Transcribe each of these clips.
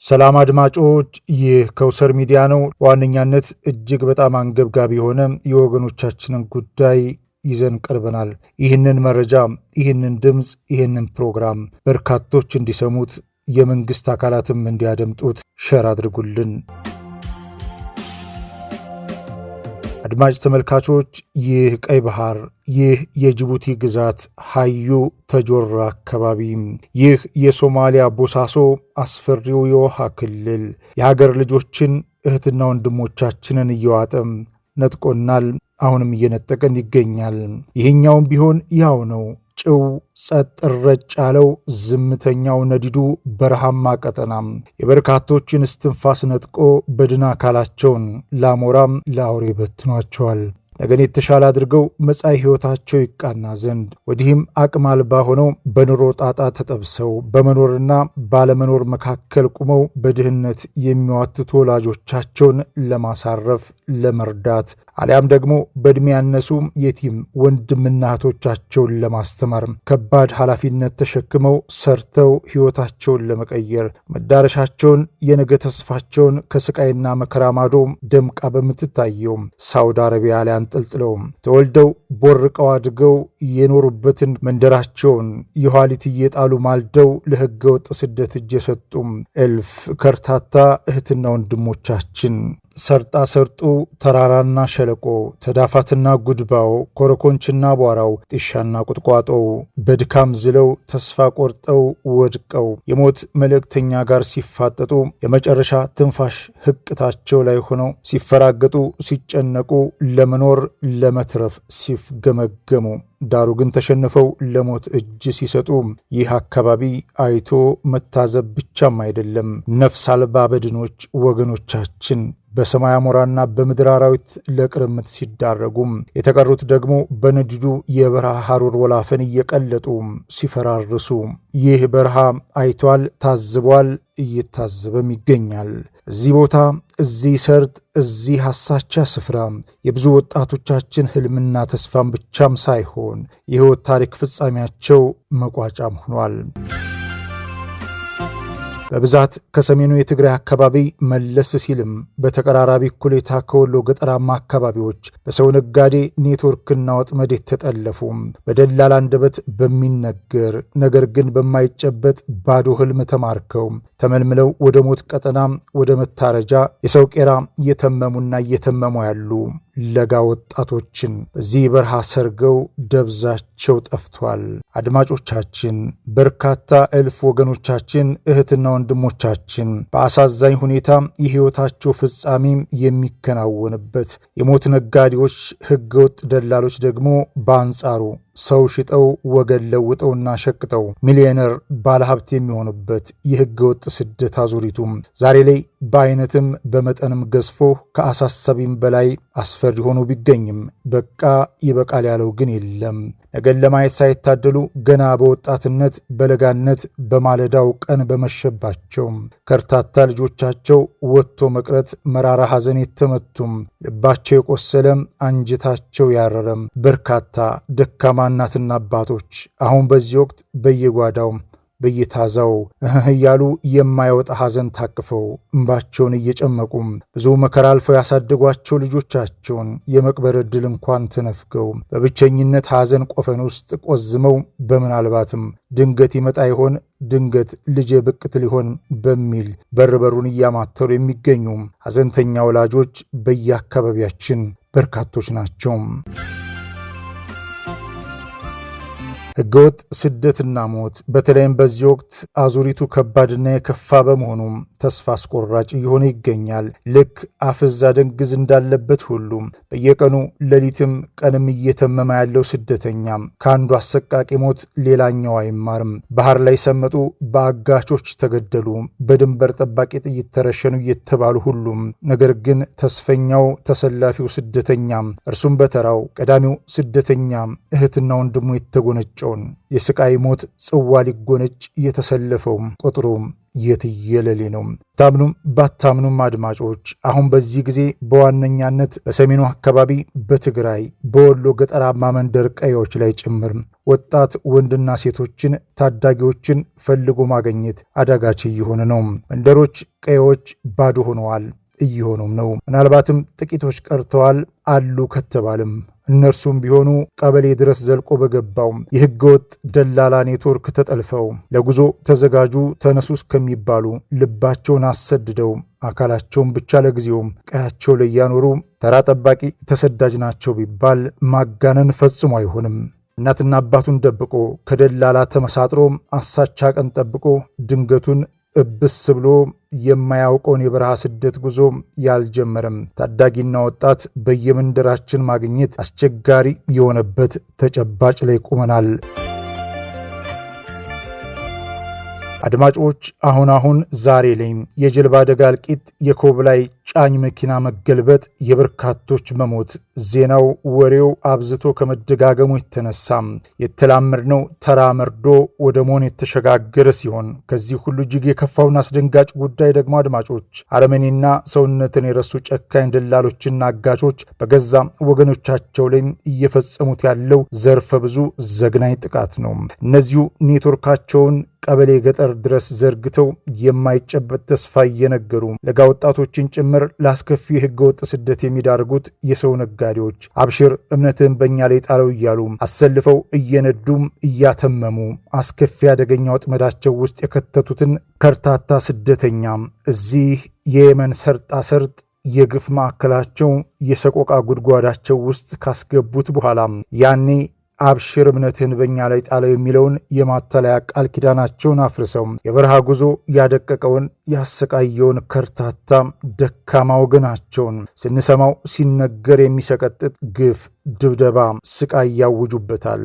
ሰላም አድማጮች፣ ይህ ከውሰር ሚዲያ ነው። በዋነኛነት እጅግ በጣም አንገብጋቢ የሆነ የወገኖቻችንን ጉዳይ ይዘን ቀርበናል። ይህንን መረጃ፣ ይህንን ድምፅ፣ ይህንን ፕሮግራም በርካቶች እንዲሰሙት የመንግስት አካላትም እንዲያደምጡት share አድርጉልን። አድማጭ ተመልካቾች፣ ይህ ቀይ ባህር፣ ይህ የጅቡቲ ግዛት ሀዩ ተጆራ አካባቢ፣ ይህ የሶማሊያ ቦሳሶ አስፈሪው የውሃ ክልል የሀገር ልጆችን እህትና ወንድሞቻችንን እየዋጠም ነጥቆናል። አሁንም እየነጠቀን ይገኛል። ይህኛውም ቢሆን ያው ነው። ጭው ጸጥ ረጭ ያለው ዝምተኛው ነዲዱ በረሃማ ቀጠና የበርካቶችን እስትንፋስ ነጥቆ በድን አካላቸውን ለአሞራም ለአውሬ በትኗቸዋል። ነገን የተሻለ አድርገው መጻኢ ሕይወታቸው ይቃና ዘንድ ወዲህም አቅም አልባ ሆነው በኑሮ ጣጣ ተጠብሰው በመኖርና ባለመኖር መካከል ቁመው በድህነት የሚዋትቱ ወላጆቻቸውን ለማሳረፍ ለመርዳት አሊያም ደግሞ በዕድሜ ያነሱ የቲም ወንድምና እህቶቻቸውን ለማስተማር ከባድ ኃላፊነት ተሸክመው ሰርተው ሕይወታቸውን ለመቀየር መዳረሻቸውን የነገ ተስፋቸውን ከስቃይና መከራ ማዶ ደምቃ በምትታየው ሳውዲ አረቢያ ላይ አንጠልጥለው ተወልደው ቦርቀው አድገው የኖሩበትን መንደራቸውን የኋሊት እየጣሉ ማልደው ለሕገወጥ ስደት እጅ የሰጡም እልፍ ከርታታ እህትና ወንድሞቻችን ሰርጣ ሰርጡ ተራራና ሸለቆ ተዳፋትና ጉድባው ኮረኮንችና አቧራው ጢሻና ቁጥቋጦው በድካም ዝለው ተስፋ ቆርጠው ወድቀው የሞት መልእክተኛ ጋር ሲፋጠጡ የመጨረሻ ትንፋሽ ህቅታቸው ላይ ሆነው ሲፈራገጡ ሲጨነቁ ለመኖር ለመትረፍ ሲፍገመገሙ ዳሩ ግን ተሸንፈው ለሞት እጅ ሲሰጡ ይህ አካባቢ አይቶ መታዘብ ብቻም አይደለም፣ ነፍስ አልባ በድኖች ወገኖቻችን በሰማይ አሞራና በምድር አራዊት ለቅርምት ሲዳረጉም የተቀሩት ደግሞ በነዲዱ የበረሃ ሐሩር ወላፈን እየቀለጡ ሲፈራርሱ ይህ በረሃ አይቷል፣ ታዝቧል፣ እየታዘበም ይገኛል። እዚህ ቦታ፣ እዚህ ሰርጥ፣ እዚህ አሳቻ ስፍራ የብዙ ወጣቶቻችን ህልምና ተስፋም ብቻም ሳይሆን የህይወት ታሪክ ፍጻሜያቸው መቋጫም ሆኗል። በብዛት ከሰሜኑ የትግራይ አካባቢ መለስ ሲልም በተቀራራቢ እኩሌታ ከወሎ ገጠራማ አካባቢዎች በሰው ነጋዴ ኔትወርክና ወጥመድ የተጠለፉ በደላላ አንደበት በሚነገር ነገር ግን በማይጨበጥ ባዶ ህልም ተማርከው ተመልምለው ወደ ሞት ቀጠና ወደ መታረጃ የሰው ቄራ እየተመሙና እየተመሙ ያሉ ለጋ ወጣቶችን በዚህ በረሃ ሰርገው ደብዛቸው ጠፍቷል። አድማጮቻችን፣ በርካታ እልፍ ወገኖቻችን እህትና ወንድሞቻችን በአሳዛኝ ሁኔታ የሕይወታቸው ፍጻሜ የሚከናወንበት የሞት ነጋዴዎች፣ ህገወጥ ደላሎች ደግሞ በአንጻሩ ሰው ሽጠው ወገን ለውጠውና ሸቅጠው ሚሊዮነር ባለሀብት የሚሆኑበት የህገወጥ ስደት አዙሪቱም ዛሬ ላይ በአይነትም በመጠንም ገዝፎ ከአሳሳቢም በላይ አስፈሪ ሆኖ ቢገኝም በቃ ይበቃል ያለው ግን የለም። ነገን ለማየት ሳይታደሉ ገና በወጣትነት በለጋነት በማለዳው ቀን በመሸባቸው ከርታታ ልጆቻቸው ወጥቶ መቅረት መራራ ሐዘን የተመቱም ልባቸው የቆሰለም አንጀታቸው ያረረም በርካታ ደካማ እናትና አባቶች አሁን በዚህ ወቅት በየጓዳው በየታዛው እያሉ የማይወጣ ሐዘን ታቅፈው እንባቸውን እየጨመቁም ብዙ መከራ አልፈው ያሳደጓቸው ልጆቻቸውን የመቅበር ዕድል እንኳን ተነፍገው በብቸኝነት ሐዘን ቆፈን ውስጥ ቆዝመው በምናልባትም ድንገት ይመጣ ይሆን ድንገት ልጄ ብቅት ሊሆን በሚል በር በሩን እያማተሩ የሚገኙ ሐዘንተኛ ወላጆች በየአካባቢያችን በርካቶች ናቸው። ህገወጥ ስደትና ሞት በተለይም በዚህ ወቅት አዙሪቱ ከባድና የከፋ በመሆኑ ተስፋ አስቆራጭ እየሆነ ይገኛል። ልክ አፍዝ አደንግዝ እንዳለበት ሁሉ በየቀኑ ሌሊትም ቀንም እየተመመ ያለው ስደተኛ ከአንዱ አሰቃቂ ሞት ሌላኛው አይማርም። ባህር ላይ ሰመጡ፣ በአጋቾች ተገደሉ፣ በድንበር ጠባቂ ጥይት ተረሸኑ እየተባሉ ሁሉም ነገር ግን ተስፈኛው ተሰላፊው ስደተኛ እርሱም በተራው ቀዳሚው ስደተኛ እህትና ወንድሙ የተጎነጨው የሚጎነጨውን የስቃይ ሞት ጽዋ ሊጎነጭ የተሰለፈው ቁጥሩ የትየለሌ ነው። ታምኑም ባታምኑም አድማጮች፣ አሁን በዚህ ጊዜ በዋነኛነት በሰሜኑ አካባቢ በትግራይ በወሎ ገጠራማ መንደር ቀዬዎች ላይ ጭምር ወጣት ወንድና ሴቶችን ታዳጊዎችን ፈልጎ ማግኘት አዳጋች እየሆነ ነው። መንደሮች፣ ቀዬዎች ባዶ ሆነዋል፣ እየሆኑም ነው። ምናልባትም ጥቂቶች ቀርተዋል አሉ ከተባልም እነርሱም ቢሆኑ ቀበሌ ድረስ ዘልቆ በገባው የህገወጥ ደላላ ኔትወርክ ተጠልፈው ለጉዞ ተዘጋጁ ተነሱ እስከሚባሉ ልባቸውን አሰድደው አካላቸውን ብቻ ለጊዜውም ቀያቸው ላይ ያኖሩ ተራ ጠባቂ ተሰዳጅ ናቸው ቢባል ማጋነን ፈጽሞ አይሆንም። እናትና አባቱን ደብቆ ከደላላ ተመሳጥሮ አሳቻ ቀን ጠብቆ ድንገቱን እብስ ብሎ የማያውቀውን የበረሃ ስደት ጉዞ ያልጀመረም ታዳጊና ወጣት በየመንደራችን ማግኘት አስቸጋሪ የሆነበት ተጨባጭ ላይ ቆመናል። አድማጮች፣ አሁን አሁን ዛሬ ላይ የጀልባ አደጋ እልቂት፣ የኮብላይ ጫኝ መኪና መገልበጥ፣ የበርካቶች መሞት ዜናው ወሬው አብዝቶ ከመደጋገሙ የተነሳ የተላመድነው ተራ መርዶ ወደ መሆን የተሸጋገረ ሲሆን፣ ከዚህ ሁሉ እጅግ የከፋውን አስደንጋጭ ጉዳይ ደግሞ አድማጮች፣ አረመኔና ሰውነትን የረሱ ጨካኝ ደላሎችና አጋቾች በገዛ ወገኖቻቸው ላይ እየፈጸሙት ያለው ዘርፈ ብዙ ዘግናኝ ጥቃት ነው። እነዚሁ ኔትወርካቸውን ቀበሌ ገጠር ድረስ ዘርግተው የማይጨበጥ ተስፋ እየነገሩ ለጋ ወጣቶችን ጭምር ለአስከፊ የህገወጥ ስደት የሚዳርጉት የሰው ነጋዴዎች አብሽር እምነትህን በእኛ ላይ ጣለው እያሉ አሰልፈው እየነዱም እያተመሙ አስከፊ አደገኛ ወጥመዳቸው ውስጥ የከተቱትን ከርታታ ስደተኛ እዚህ የየመን ሰርጣ ሰርጥ የግፍ ማዕከላቸው የሰቆቃ ጉድጓዳቸው ውስጥ ካስገቡት በኋላ ያኔ አብሽር እምነትህን በእኛ ላይ ጣለው የሚለውን የማታለያ ቃል ኪዳናቸውን አፍርሰው የበረሃ ጉዞ ያደቀቀውን ያሰቃየውን ከርታታ ደካማ ወገናቸውን ስንሰማው ሲነገር የሚሰቀጥጥ ግፍ፣ ድብደባ፣ ስቃይ ያውጁበታል።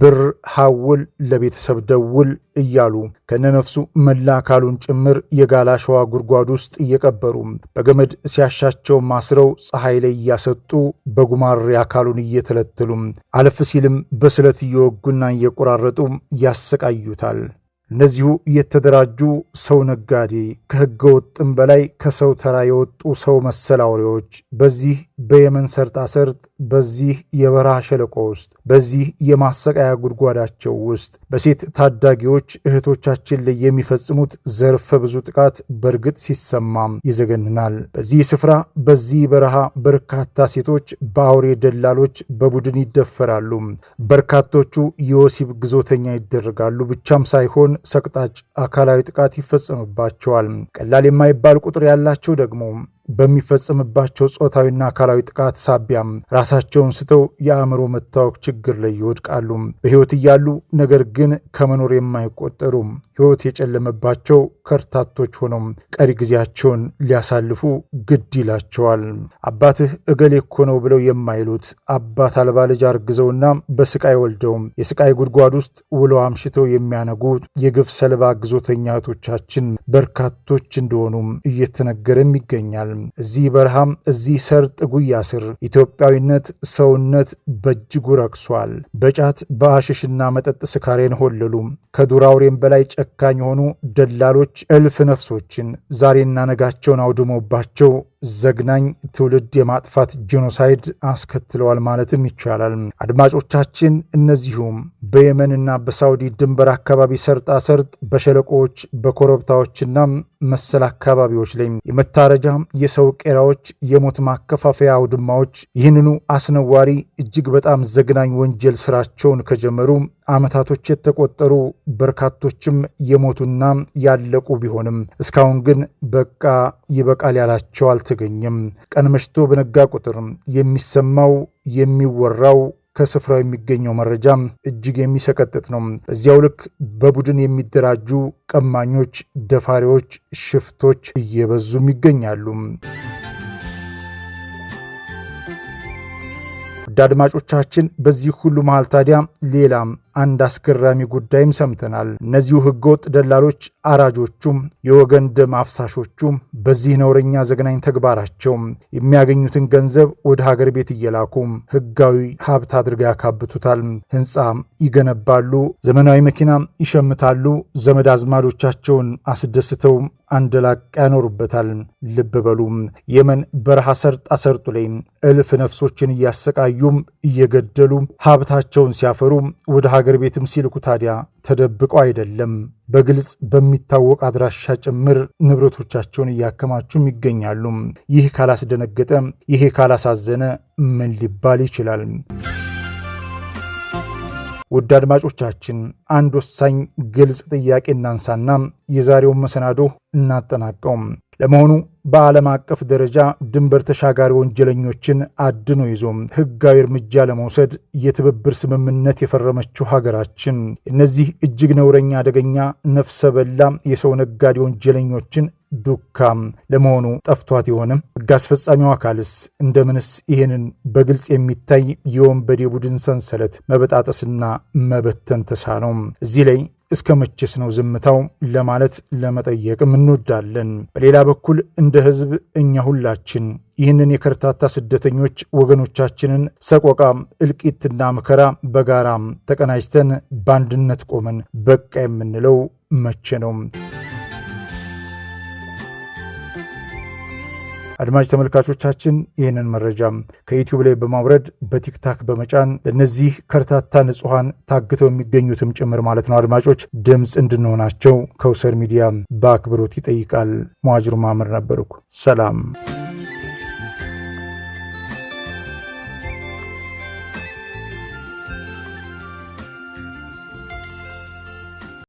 ብር ሐውል፣ ለቤተሰብ ደውል እያሉ ከነነፍሱ መላ አካሉን ጭምር የጋላ አሸዋ ጉድጓድ ውስጥ እየቀበሩ፣ በገመድ ሲያሻቸው ማስረው ፀሐይ ላይ እያሰጡ፣ በጉማሬ አካሉን እየተለተሉ፣ አለፍ ሲልም በስለት እየወጉና እየቆራረጡ ያሰቃዩታል። እነዚሁ የተደራጁ ሰው ነጋዴ፣ ከሕገ ወጥም በላይ ከሰው ተራ የወጡ ሰው መሰል አውሬዎች በዚህ በየመን ሰርጣ ሰርጥ፣ በዚህ የበረሃ ሸለቆ ውስጥ፣ በዚህ የማሰቃያ ጉድጓዳቸው ውስጥ በሴት ታዳጊዎች እህቶቻችን ላይ የሚፈጽሙት ዘርፈ ብዙ ጥቃት በእርግጥ ሲሰማም ይዘገንናል። በዚህ ስፍራ በዚህ በረሃ በርካታ ሴቶች በአውሬ ደላሎች በቡድን ይደፈራሉ። በርካቶቹ የወሲብ ግዞተኛ ይደረጋሉ ብቻም ሳይሆን ሰቅጣጭ አካላዊ ጥቃት ይፈጸምባቸዋል። ቀላል የማይባል ቁጥር ያላቸው ደግሞ በሚፈጸምባቸው ጾታዊና አካላዊ ጥቃት ሳቢያም ራሳቸውን ስተው የአእምሮ መታወክ ችግር ላይ ይወድቃሉ። በሕይወት እያሉ ነገር ግን ከመኖር የማይቆጠሩ፣ ሕይወት የጨለመባቸው ከርታቶች ሆነው ቀሪ ጊዜያቸውን ሊያሳልፉ ግድ ይላቸዋል። አባትህ እገሌ እኮ ነው ብለው የማይሉት አባት አልባ ልጅ አርግዘውና በስቃይ ወልደው የስቃይ ጉድጓድ ውስጥ ውለው አምሽተው የሚያነጉ የግፍ ሰለባ ግዞተኛ እህቶቻችን በርካቶች እንደሆኑም እየተነገረም ይገኛል። እዚህ በረሃም እዚህ ሰርጥ ጉያ ስር ኢትዮጵያዊነት፣ ሰውነት በእጅጉ ረክሷል። በጫት በአሽሽና መጠጥ ስካሬን ሆለሉ። ከዱር አውሬም በላይ ጨካኝ የሆኑ ደላሎች እልፍ ነፍሶችን ዛሬና ነጋቸውን አውድሞባቸው ዘግናኝ ትውልድ የማጥፋት genocide አስከትለዋል ማለትም ይቻላል። አድማጮቻችን፣ እነዚሁም በየመንና በሳውዲ ድንበር አካባቢ ሰርጣ ሰርጥ በሸለቆዎች በኮረብታዎችና መሰል አካባቢዎች ላይ የመታረጃ የሰው ቄራዎች፣ የሞት ማከፋፈያ አውድማዎች ይህንኑ አስነዋሪ እጅግ በጣም ዘግናኝ ወንጀል ስራቸውን ከጀመሩ ዓመታቶች የተቆጠሩ፣ በርካቶችም የሞቱና ያለቁ ቢሆንም እስካሁን ግን በቃ ይበቃል ያላቸው አልተገኘም። ቀን መሽቶ በነጋ ቁጥር የሚሰማው፣ የሚወራው፣ ከስፍራው የሚገኘው መረጃ እጅግ የሚሰቀጥጥ ነው። በዚያው ልክ በቡድን የሚደራጁ ቀማኞች፣ ደፋሪዎች፣ ሽፍቶች እየበዙም ይገኛሉ። ውድ አድማጮቻችን፣ በዚህ ሁሉ መሃል ታዲያ ሌላም አንድ አስገራሚ ጉዳይም ሰምተናል። እነዚሁ ህገወጥ ደላሎች፣ አራጆቹም፣ የወገን ደም አፍሳሾቹም በዚህ ነውረኛ ዘግናኝ ተግባራቸው የሚያገኙትን ገንዘብ ወደ ሀገር ቤት እየላኩ ህጋዊ ሀብት አድርገው ያካብቱታል። ህንፃ ይገነባሉ፣ ዘመናዊ መኪና ይሸምታሉ፣ ዘመድ አዝማዶቻቸውን አስደስተው አንደላቅ ያኖሩበታል። ልብ በሉ፣ የመን በረሃ ሰርጣ ሰርጡ ላይ እልፍ ነፍሶችን እያሰቃዩም እየገደሉ ሀብታቸውን ሲያፈሩ ወደ ሀገር ቤትም ሲልኩ ታዲያ ተደብቀው አይደለም፣ በግልጽ በሚታወቅ አድራሻ ጭምር ንብረቶቻቸውን እያከማቹም ይገኛሉ። ይህ ካላስደነገጠ፣ ይሄ ካላሳዘነ ምን ሊባል ይችላል? ውድ አድማጮቻችን፣ አንድ ወሳኝ ግልጽ ጥያቄ እናንሳና የዛሬውን መሰናዶ እናጠናቀው። ለመሆኑ በዓለም አቀፍ ደረጃ ድንበር ተሻጋሪ ወንጀለኞችን አድኖ ይዞ ሕጋዊ እርምጃ ለመውሰድ የትብብር ስምምነት የፈረመችው ሀገራችን እነዚህ እጅግ ነውረኛ፣ አደገኛ፣ ነፍሰ በላ የሰው ነጋዴ ወንጀለኞችን ዱካም ለመሆኑ ጠፍቷት ይሆንም? ሕግ አስፈጻሚው አካልስ እንደምንስ ይህንን በግልጽ የሚታይ የወንበዴ ቡድን ሰንሰለት መበጣጠስና መበተን ተሳነው? እዚህ ላይ እስከ መቼስ ነው ዝምታው? ለማለት ለመጠየቅም እንወዳለን። በሌላ በኩል እንደ ሕዝብ እኛ ሁላችን ይህንን የከርታታ ስደተኞች ወገኖቻችንን ሰቆቃ፣ እልቂትና መከራ በጋራ ተቀናጅተን በአንድነት ቆመን በቃ የምንለው መቼ ነው? አድማጭ ተመልካቾቻችን፣ ይህንን መረጃ ከዩቲዩብ ላይ በማውረድ በቲክታክ በመጫን ለእነዚህ ከርታታ ንጹሐን ታግተው የሚገኙትም ጭምር ማለት ነው አድማጮች ድምፅ እንድንሆናቸው ከውሰር ሚዲያ በአክብሮት ይጠይቃል። መዋጅሩ ማምር ነበርኩ። ሰላም።